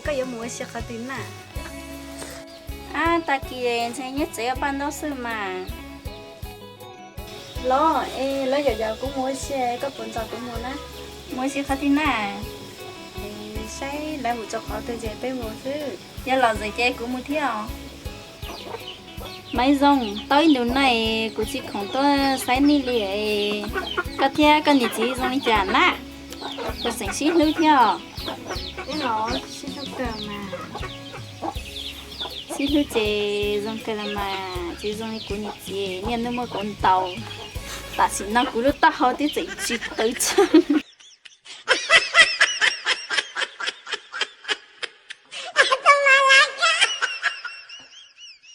Koj yuav mus ua si qhov twg na? Ab, tag kis ntshe nyob tsev ua paj ntaub xwb mas. Los es lawv yaum yaum kuv mus ua si, koj puas nrog kuv mus na? Mus ua si qhov twg na? Saib lawv mus txog qhov twg ces peb mus xwb. Yog lom zem ces kuv mus thiab os. Maiv Zoo, tau ib ntus no kuv tsis khoom tuaj saib nej li. Koj thiab koj niam txiv zoo li cas na? Puas tseem sib hlub thiab? Sib hlub ces zoo kawg los mas, tsis zoo li kuv niam txiv, niaj hnub muab kuv ntaus. Tam sim no kuv lub taub hau twb tseem tsis tawv tseeb.